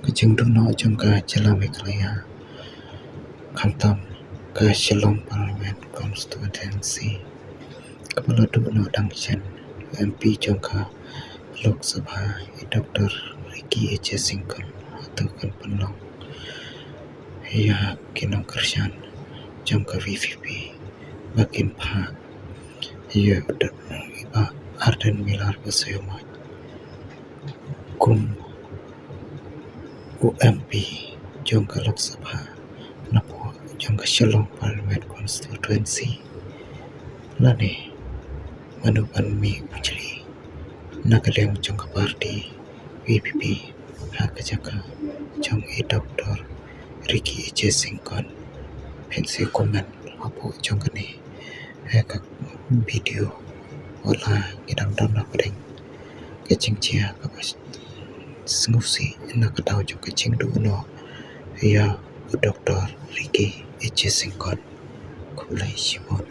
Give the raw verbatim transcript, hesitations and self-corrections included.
Ka jingduh noh jong ka jylla Meghalaya, khamtam ka Shillong Parliament Constituency, kaba la duh noh dang shen, u M P jong ka Lok Sabha, i Doctor Ricky H J Syngkon, hato kan pynlong ïa ki nongkyrshan jong ka V P P ba kin phah ïa u Bah Ardent Miller Basaiawmoit kum u M P jong ka Lok Sabha napoh jong ka Shillong Parliament Constituency, lane mano ban mih bujli na ka liang jong ka party V P P ha ka jaka jong i Doctor Ricky H J Syngkon. Phin sa comment hapoh jong kane, eh, ka video, wat la ngi dang don hapdeng ka jingjia kaba sngewsih na ka daw jong ka jingduh noh ïa u Doctor Ricky H J Syngkon. Khublei shibun.